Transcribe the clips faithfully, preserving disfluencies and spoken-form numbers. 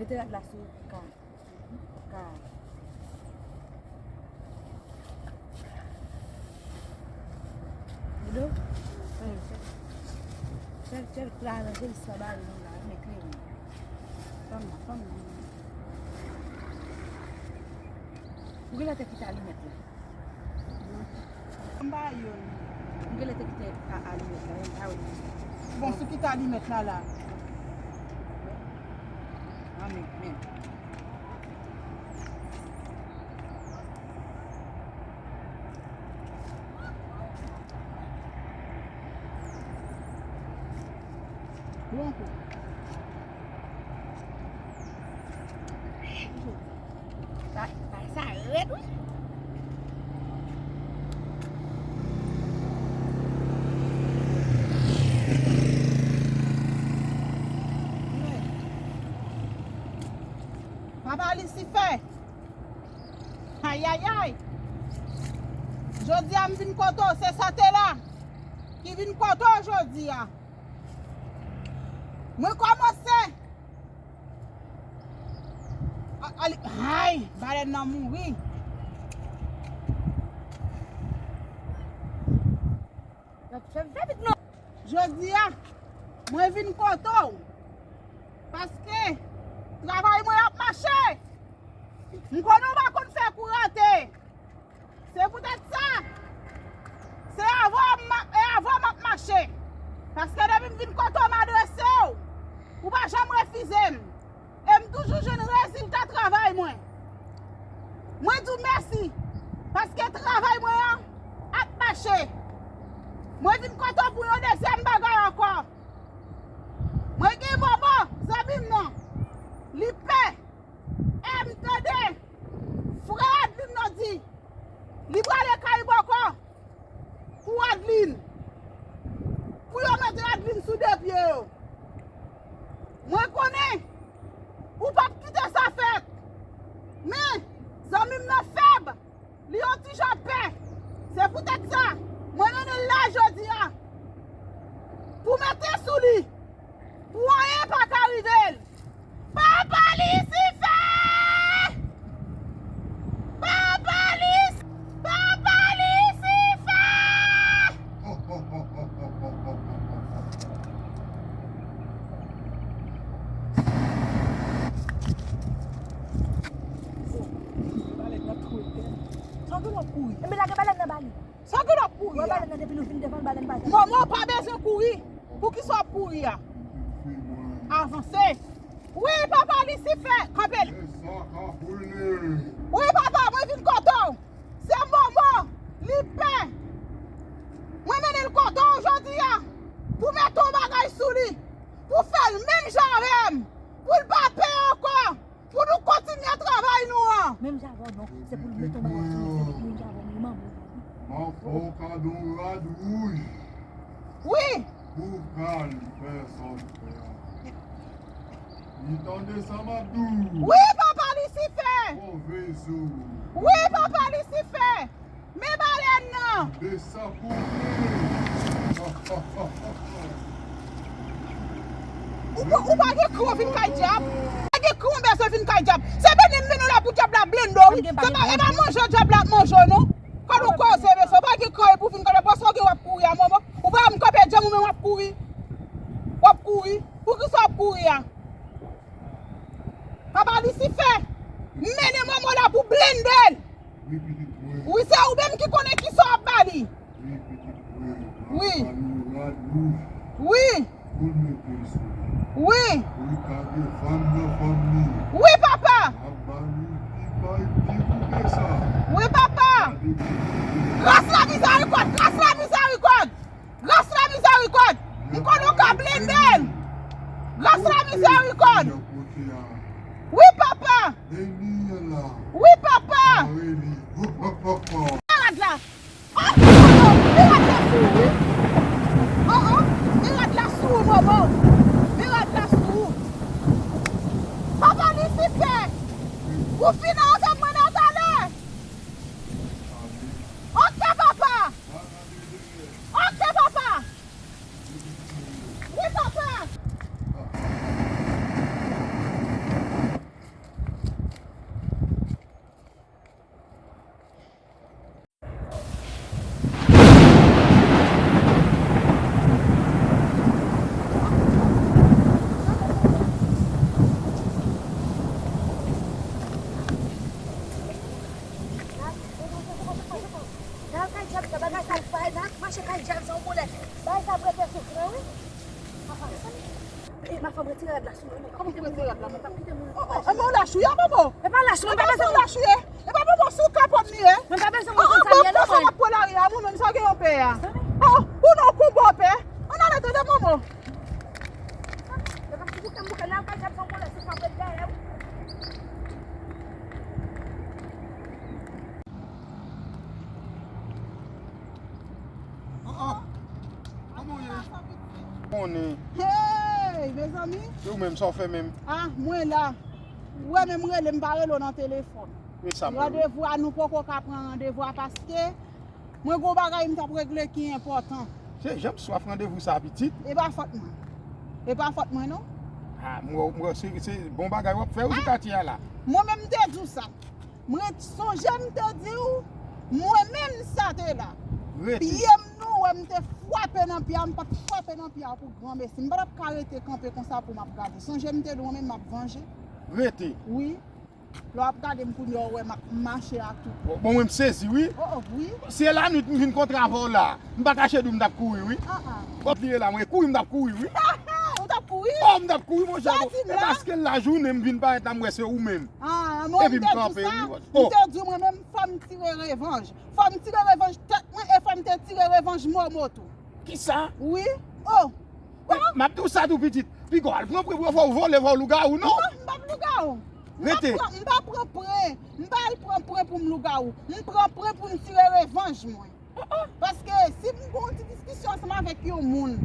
Mete rad la sou ka. Ka. Rido? Fè, fè, fè l aranje l sa ba li la, men klere. Fanm nan, fanm nan. Ou genlè te kite alimèt la. M pa youn. M genlè te kite a, alimèt la, men m pa wè. Bon, si w kite alimèt la, la. Ah, men, men. Bon, bon. Sa, sa, sa rèd, wi. Papa Lisifè. Ayayay. Jodi a m vin kote w, se sante la ki vin kote w jodi a. Mwen kòmanse. A, ale, ay, balèn nan mouri. Fè, fè vit non. Jodi a, mwen vin kote w. Paske travay mwen ap mache. M konnen w pa konn fè kou a Vin kote w m adrese w. Ou pa janm refize m. E m toujou jwenn rezilta travay mwen. Mwen di w mèsi, paske travay mwen an ap mache. Mwen vin kote w pou yon dezyèm bagay ankò. Mwen gen Bobo, zanmi m nan. Li pè. E m tande frè Adlin nan di li prale kay Bòkò pou Adlin, pou yo mete Adlin sou de pye yo. Mwen konnen ou p ap kite sa fèt. Men, zanmi m nan fèb, li yon ti jan pè. Se poutèt sa, mwen mennen l la jodi a pou mete sou li. Pou anyen pa ka rive l. Papa Lisifè! Papa Lis-, Papa Lisifè! Sa gen w ap kouri. Enben lage balèn nan ba li. Sa gen w ap kouri a? Wè balèn nan depi nou fin defann balèn pa janm. Mòmò pa bezwen kouri. Poukisa w ap kouri a? Avanse. Wi, papa Lisifè, kanpe l. Wi, papa, mwen vin kote w. Se Mòmò, li pè. Mwen mennen l kote w jodi a pou mete yon bagay sou li, pou fè l menm jan avè m, pou l pa pè ankò. Pou nou kontinye travay nou an. Menm jan avè w non, se pou l mete yon bagay sou li, se li ki menm jan avè w, li manman w. M ap fè w kado yon rad wouj. Wi. Pou kal pèsòn pè a. Li tande sa m ap di w. Wi, papa Lisifè. Fò veye w. Wi, papa Lisifè. Men balèn nan! Besa pou mwen! Ou pa, ou pa gen kran w vin kay dyab? Pa gen kran w bezwen vin kay dyab? Se mennen m mennen w la pou dyab la blende w wi. Se pa, e pa manje dyab la ap manje w non. Kòm ou koze mesye, ou pa gen kran epi w vin kay dyab. Paske w gen w ap kouri a, manman. Ou pa wè m kanpe djanm ou menm w ap kouri. W ap kouri. Poukisa w ap kouri a? Papa Lisifè, mennen manman w la pou blende l. Wi, pitit mwen. Wi, se ou menm ki konnen kisa w ap ba li. Wi, pitit mwen. Wi. Ba li yon rad wouj. Wi. Pou l mete l sou li. Wi. Pou l ka defann nan fanmi. Wi, papa. M ap ba li pi bay pi pou ke sa. Wi, papa. Gade pitit mwen. Gras la mizèrikòd, gras la mizèrikòd. Gras la mizèrikòd! M konnen w ka blende l! Gras la mizèrikòd! Wi, papa! Wi, papa! Men rad la! Oh, oh, oh, men rad la sou ou, wi! Oh, oh, men rad la sou ou, Bobo! Men rad la sou ou! Papa Lisifè! Ou fini avè mwen nan talè! Ok, papa! Ok, papa! Wi, papa! Nan kay dyab, nan bagay sa, bay nan mache kay dyab, se yon boulèt. Bagay sa ap rete soufri, wi. Papa, e, ma fanm retire rad la sou mwen, non. Kòman pou retire rad la? Mwen p ap kite moun. Oh, oh, e bon, lach ou ye, Bobo? E pa lach mwen, pa bezwen. Lach ou ye? E pa Bobo, sou kapòt li ye. Mwen pa bezwen moun konn sa m ye, non, mwen. Pran sa w ap pran lari a, moun menm sa gen yon pè a. Oh, ou non, konbo pè. Ann ale, tande, Bobo. Yo p ap bouke m bouke nan kay dyab, se yon boulèt, se sa ap ret dèyè, wi. Ah, ah. Kòman w ye? Konnen. Hey, mezanmi. Se ou menm, sa w fè menm? Ah, mwen la. Ou wè menm rele m pa rele w nan telefòn. E sa m wè. Randevou a nou poko ka pran randevou a paske mwen gon bagay m t ap regle ki enpòtan. Se jan m swaf randevou sa pitit. E pa fòt mwen. E pa fòt mwen non. Ah, m wè, m wè se, se bon bagay w ap fè wi sou katye a la. Mwen menm m te di w sa. Mwen sonje m te di w, mwen menm sa te la. Rete. Pye m nou wè m te frape nan pye a, m pa t frape nan pye a pou granmesi. M pa t ap ka rete kanpe konsa pou m ap gade. Sonje m te di w mwen menm m ap vanje. Rete. Wi. Lè w ap gade m kounye a, w wè m ap mache ak tout. Bon, bon, mwen m sezi, wi. Oh, oh, wi. Si e lanwit m vin kontre avè w la, m pa kache di w m t ap kouri, wi. Ah, ah. Kòm li ye la, mwen kouri, m t ap kouri, wi. Ou t ap kouri? Oh, m t ap kouri, monchè. Sa di m la. E paske lajounen m vin parèt la, m wè se ou menm. Ah, mwen m te di w sa. M te di w mwen menm, fò m tire revanj. Fò m tire revanj tèt mwen e fò m te tire revanj Momo tou. Kisa? Wi. Oh. Bon. M ap di w sa tou pitit. Piga w al pran pran pou yo fè w vole, fè w lougawou, non? Non, m p ap lougawou. Rete. M pa pran pran pran. M pa al pran pran pou m lougawou. M pran pran pou m tire revanj mwen. Paske si m gon ti diskisyon ansanm avèk yon moun,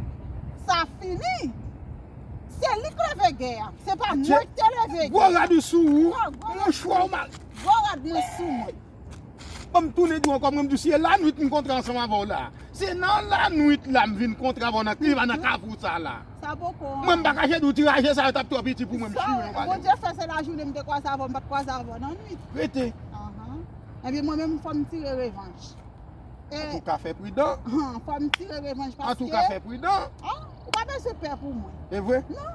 sa fini. Se li k leve gè a. Se pa mwen k te leve gè a. Gwo rad ou sou ou. Mouchwa ou mal. Gwo rad mwen sou mwen. Ban m tounen di w ankò, mwen m di w si e lanwit m kontre ansanm avè w la. Se nan lanwit la m vin kontre avè w nan kliva nan kafou sa la. Sa poko. Mwen m pa kache di w ti raje sa yo t ap twò piti pou mwen m chire yo pale. Bondye fè se lajounen m te kwaze avè w, m pa t kwaze avè w nan nwit. Rete. Anhan. Ebyen mwen menm fò m tire revanj. Antouka fè pridan. Fò m tire revanj paske. Antouka fè pridan. Ou pa bezwen pè pou mwen. E vre? Non.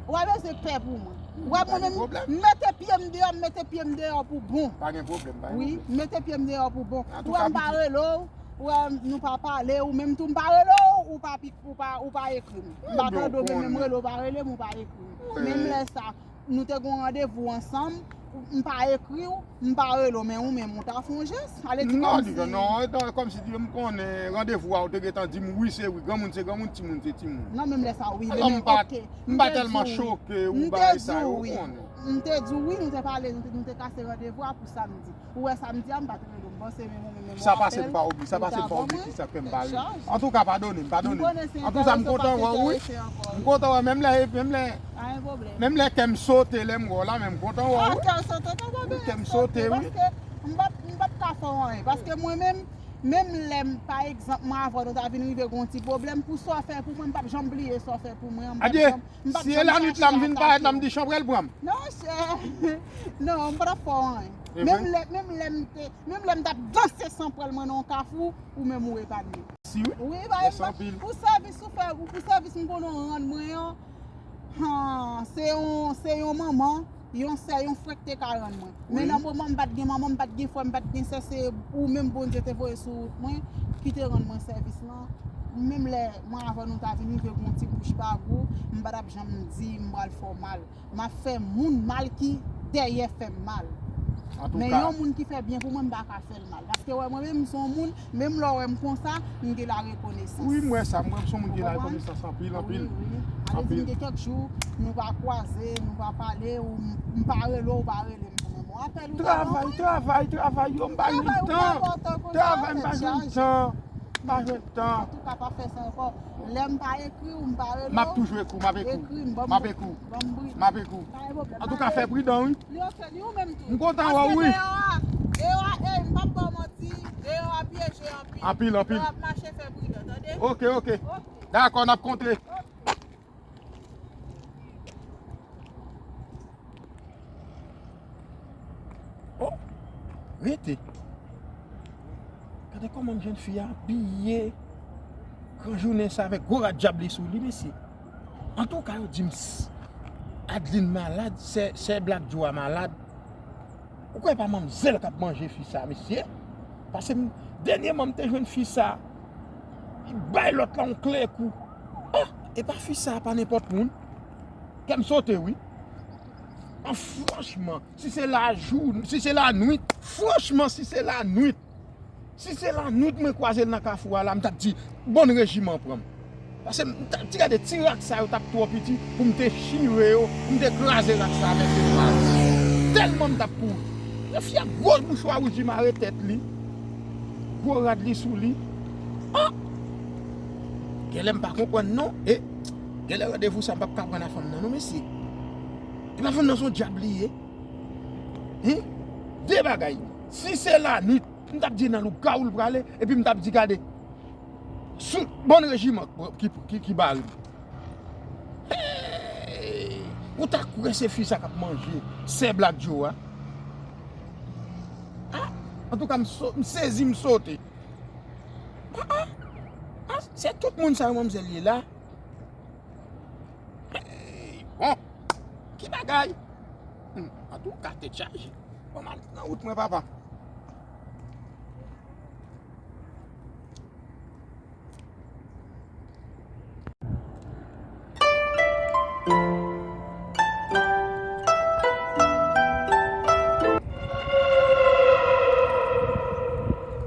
Ou pa bezwen pè pou mwen. Ou wè mwen menm m mete pye m deyò, m mete pye m deyò pou bon. Pa gen pwoblèm, pa gen pwoblèm. Wi, m mete pye m deyò pou bon. Ou wè m pa rele w, ou wè nou pa pale, ou menm tou m pa rele w, ou pa pik, ou pa, ou pa ekri m. M pa tande w menm, menm rele w pa rele m, ou pa ekri m. Menm lè sa, nou te gon randevou ansanm, m pa ekri w, m pa rele w, men ou menm ou ta fè yon jès, ale di kòmsi. Non, non, kòmsi di m konnen randevou a ou te gentan di m wi se wi, granmoun se granmoun, timoun se timoun. Non, menm lè sa wi, men oke. M pa tèlman choke ou bagay sa yo, ou konnen. M te di w wi, nou te pale, nou te, nou te kase randevou a pou samdi. Ou wè samdi a, m pa t rele w, m panse menm ou menm menm ou apèl. Sa pase m pa oubli, sa pase m pa oubli, ki sa k fè m pa rele. Antouka, padone m, padone m. Antouka, m kontan wè w wi. M kontan wè w, menm lè, menm lè, menm lè kè m sote lè m wè w la, men m kontan wè w wi. Kè m sote, m pa t ka fè w anyen, paske mwen menm, menm lè m, pa egzanp, mwen avè w nou ta vin rive gon ti pwoblèm, pou sa w fè pou mwen, m p ap janm bliye sa w fè pou mwen an, m p ap janm, m p ap janm chache a tate w. Si e lanwit la m vin parèt la, m di chan prèl pran m. Non, chè. Non, m pa t ap fè w anyen. Menm lè, menm lè m te, menm lè m t ap danse san pwèl mwen nan yon kafou, ou menm ou epanyen. Wi, pa egzanp, pou sèvis ou fè, pou sèvis m konnen w rann mwen an, han, se yon, se yon manman, yon sè, yon frè k te ka rann mwen. Men nan moman m pa t gen manman, m pa t gen frè, m pa t gen sè, se ou menm Bondye te voye sou wout mwen, ki te rann mwen sèvis lan. Menm lè mwen avè w nou ta vin rive gon ti bouch pagou, m pa t ap janm di m pral fè w mal. M ap fè moun mal ki dèyè fè m mal. Men yon moun ki fè byen pou mwen, m pa ka fè l mal. Paske wè mwen menm, m se yon moun, menm lè w wè m konsa, m gen larekonesans. Wi, m wè sa, m wè m se yon moun ki gen larekonesans anpil, anpil. Wi, wi. Ale di m gen kèk jou, nou pa kwaze, nou pa pale, ou m pa rele w, ou pa rele m pou menm yon apèl, ou pa ban mwen. Travay, travay, travay, yo, m pa jwenn tan. Travay, m pa jwenn tan. M pa jwenn tan. Antouka, pa fè sa ankò. Lè m pa ekri w, m pa rele w. M ap toujou ekri w, m ap ekri w. Ekri m, ban m bri. M ap ekri w. M ap ekri w. Pa gen pwoblèm. Antouka, fè pridan, wi. Li oke, li ou menm tou. M kontan wè w, wi. Paske deyò a, deyò a, ey, m p ap ba w manti, deyò a pyeje anpil. Anpil, anpil. Lè w ap mache, fè pridan, tande? Oke, oke. Oke. Dakò, n ap kontre. Oke. Oh, rete. Gade kòman jèn fi a abiye gran jounen sa avèk gwo rad dyab li sou li, mesye. Antouka, yo di m s-, Adeline malad, sè, sè Black Joe a malad. Ou kwè pa manmzèl k ap manje fi sa, mesye? Paske m, dènyèman, m te jwenn fi sa, li bay lòt la yon kle kou. Oh, e pa fi sa, pa nenpòt moun. Kè m sote, wi. An, franchman, si se lajou, si se lanwit, franchman, si se lanwit, si se lanwit mwen kwaze l nan kafou a la, m t ap di, bòn rejiman pran m. Paske m t ap di, gade ti rak sa yo t ap twò piti pou m te chire yo, pou m te kraze rak sa avèk se kraze. Tèlman m t ap kouri. Yon fi ak gwo mouchwa wouj li mare tèt li, gwo rad li sou li. Oh! Genlè m pa konprann non. E genlè randevou sa m p ap ka pran a fanm nan non, mesye. E pa fanm nan se yon dyab li ye. Hen? De bagay. Si se lanwit, m t ap di nan lougawou l prale, epi m t ap di gade. Sou, bòn rejiman ki, ki, ki ba l. Hey! Ou ta kwè se fi sa k ap manje, sè Black Joe a. Ah! Antouka, m so-, m sezi, m sote. Ah, ah! Ah, se tout moun sa yo manmzèl ye la. Hey, bon, ki bagay? Hmm, an tou ka, tèt chaje. Bon, m al nan wout mwen, papa.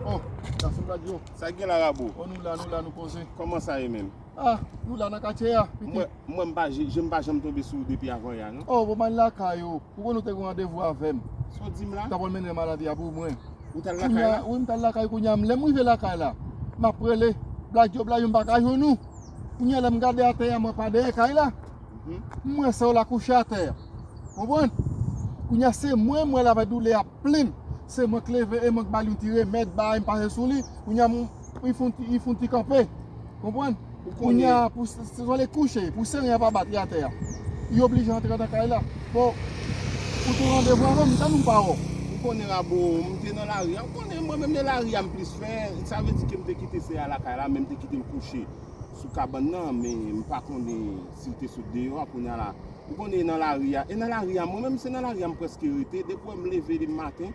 Oh, gason Bladio. Sa gen la, Rabo? Oh, nou la, nou la, nou poze. Kòman sa ye menm? Ah, nou la nan katye a, pitit. Mwen, mwen, m pa, je, je m pa janm tonbe sou ou depi avanyè, non. Oh, bon, m al lakay ou. Ou konn ou te gen randevou avè m. Sa w di m la? Ou t ap pral mennen maladi a pou mwen. Ou t al lakay la? Wi, m t al lakay, kounye a, lè m rive lakay la, m ap rele, Bladio, Bladio, m pa ka jwenn ou. Kounye a, lè m gade atè a, mwen pa dèyè kay la. Mhm. M wè sè w la kouche atè a. Konprann? Kounye a, se mwen, m wè l avè doulè ap plenn. Se mwen k leve e mwen k ba l yon ti remèd, bagay, m pase sou li. Kounye a, m, li fè yon ti, li fè yon ti kanpe. Konprann? Ou konnen. Kounye a, pou s-, s-, sole kouche, pou seren an pa bat li atè a. Li oblije antre nan kay la. Bon, ou te randevou avè m, m tann ou pa wè w. Ou konnen, Rabo, m te nan lari a. Ou konnen, mwen menm, nan lari a, m plis fè. Sa vle di ke m te kite sè a lakay la, men m te kite l kouche sou kabann nan, men m pa konnen si l te sot deyò a, kounye a la. Ou konnen, e nan lari a, e nan lari a, mwen menm, se nan lari a m prèske rete. Depi w wè m leve depi maten,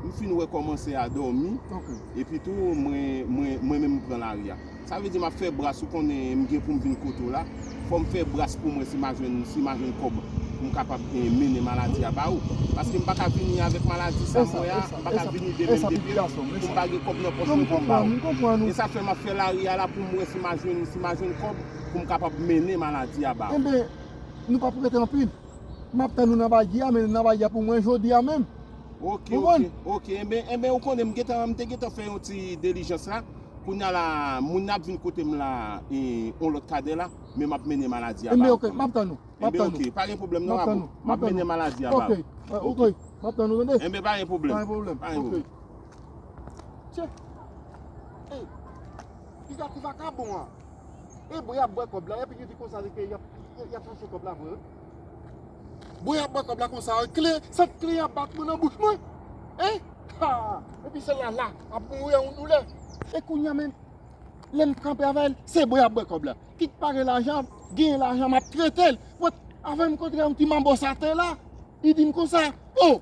m fin wè kòman sè a dòmi. Ok. Epi tou, mwen, mwen, mwen menm m pran lari a. Sa vle di m ap fè bras, ou konnen m gen pou m vin kote w la. Fò m fè bras pou mwen si m a jwenn, si m a jwenn kòb pou m kapab, eh, mennen maladi a ba ou. Paske m pa ka vini avèk maladi sa m wè a, m pa ka vini de men de pye pou m pa gen kòb nan pòch mwen pou m ba ou. E sa fè m ap fè lari a la pou m wè si m a jwenn, si m a jwenn kòb pou m kapab mennen maladi a ba ou. Enben, nou p ap rete anpil. M ap tann ou nan bagy a, men nan bagy a pou mwen jodi a menm. Ok, ok, ok. Enben, enben, ou konnen m gentan, m te gentan fè yon ti dilijans la. Kounye a la, moun nan ap vin kote m la, e, yon lòt kadè la, men m ap mennen maladi a ba ou. Enben, ok, m ap tann ou. M ap tann ou. Enben, ok, pa gen pwoblèm non, Rabo. M ap mennen maladi a ba ou. Ok, ok. M ap tann ou, tande? Enben, pa gen pwoblèm. Pa gen pwoblèm. Pa gen pwoblèm. Tchè. Ey, piga ti vakabon an. E bwè y ap bwè kòb la, epi yo di konsa ke y ap, y ap chache kòb la vre. Bwè y ap bwè kòb la konsa, kle, sant kle y ap bat mwen nan bouch mwen. Hein? Ha! Epi sèl la la, ap mouri an yon doulè. E kounye a menm, lè m kanpe avè l, se bwè y ap bwè kòb la. Kit pa gen lajan, genyen lajan, m ap trete l. Pwet, avè m kontre yon ti manbòs atè la. Li di m konsa, "Oh,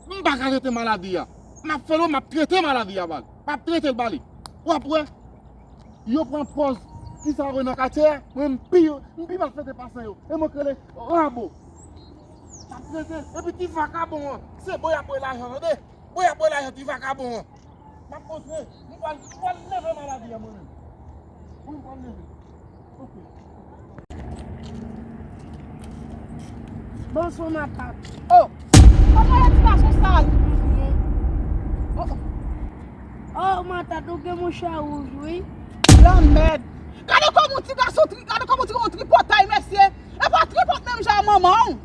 m pa ka trete maladi a. M ap fè l, m ap trete maladi a ba l. M ap trete l ba li." W ap wè, yo pran pòz ki sa yo nan katye a, mwen m pi, m pi malfete pase yo. E mwen k rele Rabo. M ap trete l. Epi ti vakabon an, se bwè y ap bwè lajan, tande? Bwè y ap bwè lajan ti vakabon an. M ap montre, m pral, m pral leve maladi a mwen menm. Wi, m pral leve. Ok. Bonswa, matant. Oh! Kòman ye, ti gason sal? Oh, oh. Oh, matant, ou gen mouchwa wouj, wi. Lanmèd! Gade kòman yon ti gason tri-, gade kòman yon ti gason tripotay, mesye! E pa tripot menm jan manman w!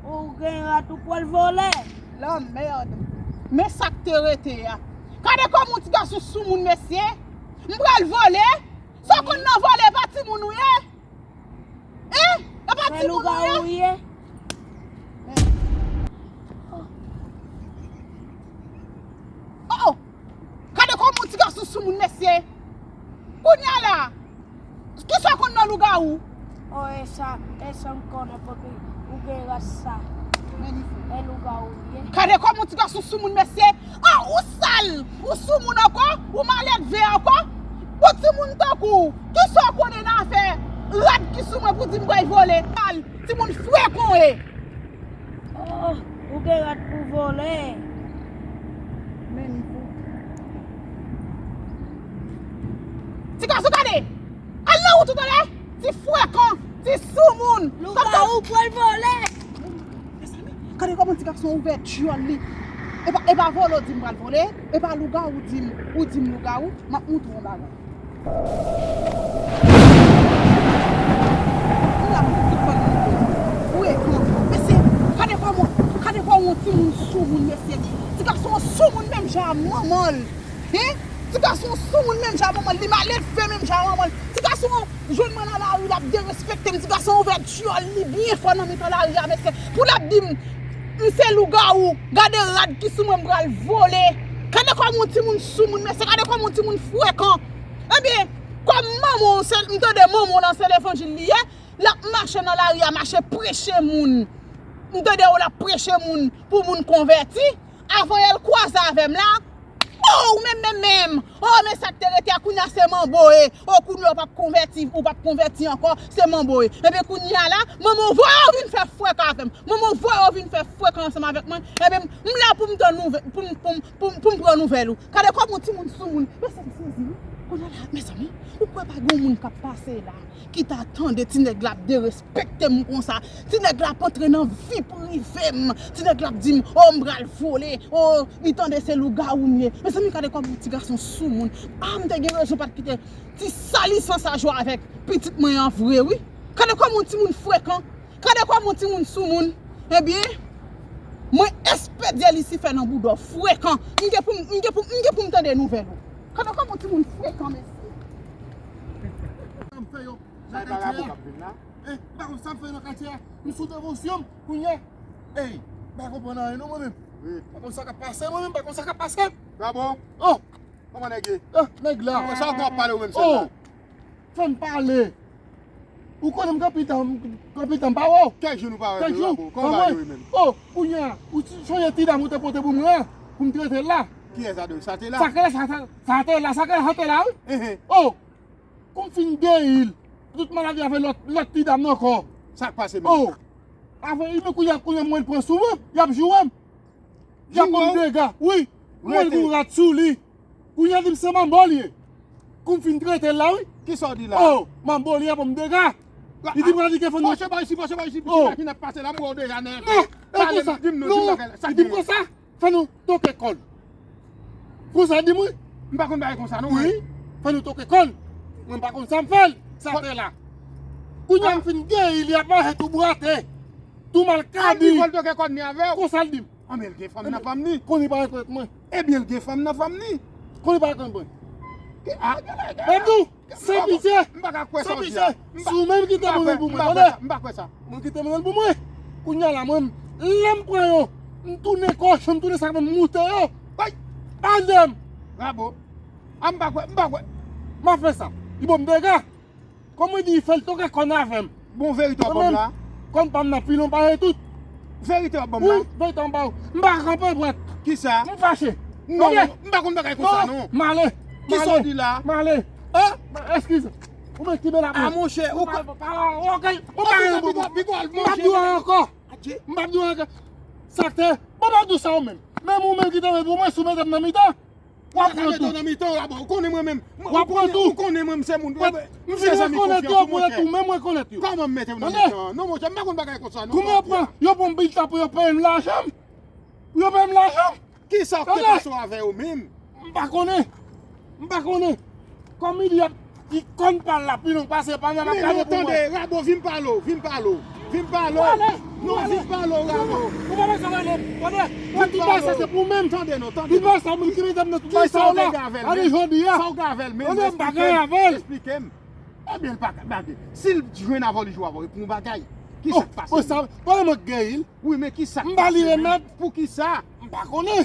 Ou gen rat, ou pral vole. Lanmèd! Men sa k te rete a. Gade kòman yon ti gason soumoun, mesye! M pral vole? Sa w konn nan vole, e pa timoun ou ye? Hein? E pa timoun ou ye? Oh, oh! Gade kòman yon ti gason soumoun, mesye! Kounye a la, kisa w konn nan lougawou? Oh, e sa, e sa m konnen, paske ou gen ras sa. E lougawou li ye. Gade kòman yon ti gason soumoun, mesye! Ah, ou sal! Ou soumoun ankò? Ou maledve ankò? Pou timoun tankou w, kisa w konnen nan afè rad ki sou mwen pou di m pral vole? Sal! Timoun frekan w ye! Oh, ou gen rad pou vole. Men li fou. Ti gason, gade! Al nan wout ou, tande! Ti frekan, ti soumoun! Lougawou pral vole! Mezanmi, gade kòman ti gason ouvè dyòl li. E pa, e pa vole w di m pral vole, e pa lougawou di m, ou di m lougawou, m ap montre w yon bagay. Ou la pou tout fanmi frekan. Mesye, gade kòman, gade kòman yon timoun soumoun, mesye. Ti gason an soumoun menm jan a manman l. Hein? Ti gason an soumoun menm jan a manman l. Li maledve menm jan a manman l. Ti gason an jwenn mwen nan lari, l ap derespekte m. Ti gason an ouvè dyòl li byen fò nan mitan lari a, mesye. Pou l ap di m, m se lougawou. Gade rad ki sou mwen, m pral vole. Gade kòman yon timoun soumoun, mesye. Gade kòman yon timoun frekan. Ebyen, kòm manman w se, m tande manman w lan se levanjil li ye, l ap mache nan lari a, mache preche moun. M tande w l ap preche moun pou moun konvèti. Avan yè l kwaze avè m la. O, ou menm, menm, menm. O, men sa k te rete a, kounye a se manbo e. O, kounye a w p ap konvèti, ou p ap konvèti ankò, se manbo e. Ebyen, kounye a la, manman w voye w vin fè frèk avè m. Manman w voye w vin fè frèk ansanm avèk mwen. Ebyen, m la pou m tann nouvè-, pou m, pou m, pou m, pou m pran nouvèl ou. Gade kòman yon timoun soumoun. Mezanmi, sezi wi. Kounye a la, mezanmi, ou kwè pa gen moun k ap pase la ki ta tande ti nèg la ap derespekte m konsa. Ti nèg la ap antre nan vi prive m. Ti nèg la ap di m, o, m pral vole, o, li tande se lougawou m ye. Mezanmi, gade kòman yon ti gason soumoun. A, m te gen rezon pa t kite ti salisan sa jwe avèk pitit mwen an vre, wi. Gade kòman yon timoun frekan. Gade kòman yon timoun soumoun. Ebyen, mwen espedye Lisifè nan bouda w frekan. M gen pou m, m gen pou m, m gen pou m tande nouvèl ou. Gade kòman yon timoun frekan, mesye. Sa m fè yo nan katye a. Eh, m pa konn sa m fè yo nan katye a. M sou devosyon m kounye a. Ey, m pa konprann anyen non mwen menm. M pa konn sa k ap pase mwen menm, m pa konn sa k ap pase. Sa bon? Oh! Kòman nèg ye? Ah, nèg la. Sa w gen w ap pale ou menm sèlman? Oh! Fè m pale. Ou konnen m kanpitan, kanpitan pa wè w. Kèk jou nou pa wè nou, Rabo. Kòman bagay yo ye menm? Oh, kounye a, ou ti sonje ti dam ou te pote pou mwen an, pou m trete l la. Kiyès sa te? Sa te la? Sa te la, sa, sa, sa te la, sa te la, sa te la, wi. Oh, kou m fin geri l, tout maladi avè lòt, lòt ti dam nan ankò. Sa k pase menm? Oh, avè, men kounye a, kounye a mwen pran sou mwen, y ap joure m. Y ap ban m dega, wi. Mwen gwo rat sou li. Kounye a di m se manbo li ye. Kou m fin trete l la, wi. Kisa w di la? Oh, manbo li a ban m dega. Li di m radike fò nou. Pòche ba isi, pòche ba isi, pòche ba isi, ki n ap pase la, m wè w deja nève. Pale m, di m non, di m bagay la, sa ki gen? Li di m konsa, fò nou toke kòn. Konsa li di m, wi. M pa konn bagay konsa, non, mwen. Wi, fò nou toke kòn. Mwen m pa konn sa m fè l, sa te la. Kounye a m fin geri, li ap mache tou bwate, tou mal kabi. Fò l toke kòn ni avè w. Konsa l di m. Anben, l gen fanm nan fanm ni. Konnen pa rekonèt mwen. Ebyen, l gen fanm nan fanm ni. Konnen pa rekonèt mwen. Mwen di w, san pitye. M pa ka kwè sa w di a. San pitye. Si w menm kite mwen pou mwen, tande. M pa kwè sa. Mwen kite mwen pou mwen. Kounye a la, mwen, lè m pran yo, m tounen kochon, m tounen sa, m moute yo. Pale m. Rabo. A, m pa kwè, m pa kwè. M ap fè sa. Li ban m dega. Kòman di fè l toke kòn avè m? Bon, verite w ap ban m la. Kòn pa m nan pilon pare tout. Verite w ap ban m la. Wi, verite w ap ban m. M pa kanpe bwèt. Kisa? M fache. Non, m pa konn bagay konsa, non. M ale. Kisa w di la? M ale. Eskize. Ou mèt kenbe la. A, monchè, ou pa, ou pa, ou pa, ou pa, m p ap di w ankò. M p ap di w ankò. Sa k te, bon, m p ap di w sa ou menm. Menm ou menm ki te mete pou mwen, si w mete m nan mitan. W ap pran tou. Mete w nan mitan, Rabo. Ou konnen mwen menm. W ap pran tou. Ou konnen mwen, m se moun. M fin rekonèt yo, pou yo tou, menm rekonèt yo. Kòman m mete w nan mitan? Non, monchè, m pa konn bagay konsa, non. Kouman yo pran, yo pran bil ta pou yo peye m lajan m? Pou yo peye m lajan m? Kisa k te pase w avè yo menm? M pa konnen. M pa konnen. Kòm li ap di kòn pa l la pi long pase pa m nan, m ap gade pou mwen. Men non, tande, Rabo, vin pale w, vin pale w, vin pale w. Non, vin pale w, Rabo. Ou pa bezwen rele m, tande. Tout bagay sa se pou mwen menm. Tande non, tande non. Tout bagay sa moun ki mete m nan tout bagay sa w la. Ale jodi a. Sa w gen avè l menm? Tande, m pa gen avè l. Esplike m. Ebyen, l pa ka bagay. Si l jwenn avè w, li jwe avè w, e pou yon bagay. Kisa k pase? Bon, sa, pandan mwen geri l. Wi, men kisa k pase menm? M pa li remèd. Poukisa? M pa konnen.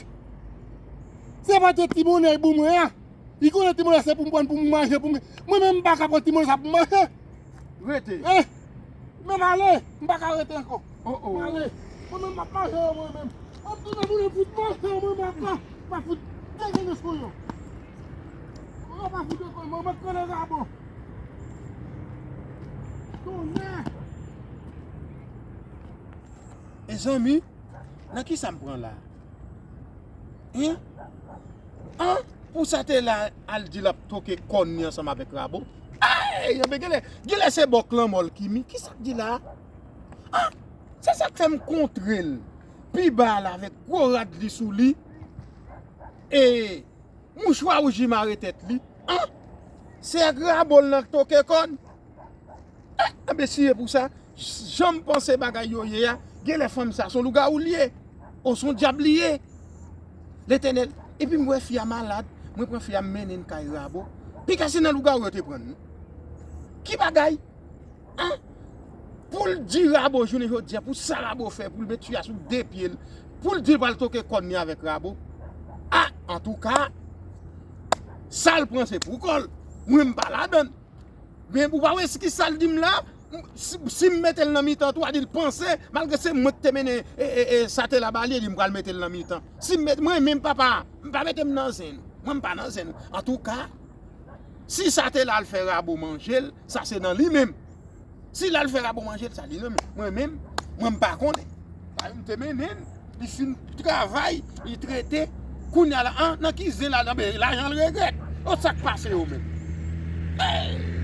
Se pa te ti bonè pou mwen an. Li konnen ti monnè se pou m pran pou m manje, pou m, mwen menm m pa ka pran ti monnè sa pou m manje. Rete. Eh, men m ale, m pa ka rete ankò. Oh, oh. M ale. Mwen menm m ap manje yo mwen menm. M ap tounen moulen fout manje yo mwen menm, m ap, m ap fout degene sou yo. Mwen pa fout ankò, mwen mèt konnen Rabo. Tonnè. Mezanmi, nan kisa m pran la? Hein? An? Pou sa te la al di l ap toke kòn li ansanm avèk Rabo? Ay, anben genlè, genlè se bòk lanmò l ki mi. Kisa k di la? An? Se sa k fè m kontre l pi ba la avèk gwo rad li sou li. E mouchwa wouj li mare tèt li. An? Se ak Rabo l nan toke kòn? Eh, anben, si e pou sa, jan m panse bagay yo ye a, genlè fanm sa se yon lougawou li ye, o se yon dyab li ye. Letènèl, epi m wè fi a malad, mwen pran fi a m mennen l kay Rabo. Piga se nan lougawou yo te pran l, non. Ki bagay? An? Pou l di Rabo jounen jodi a, pou sa Rabo fè, pou l met fi a sou de pye l, pou l di l pral toke kòn li avèk Rabo. A, antouka, sa l pran se pou kò l. Mwen m pa ladan l. Men ou pa wè eski sa l di m la, Si, si m mete l nan mitan tou, a di l panse, malgre se mwen ki te mennen e, e, e, sa te la ba li, li m pral mete l nan mitan. Si m met, mwen menm papa, m pa mete m nan zen. Mwen m pa nan zen. Antouka, si sa te la al fè Rabo manje l, sa se nan li menm. Si l al fè Rabo manje l, sa li nan men. Mwen menm, mwen m pa konnen. Sa yo m te mennen l, li fin travay, li trete. Kounye a la, an, nan ki zen l al, anben, lajan l regrèt. O sa k pase yo menm. Hey!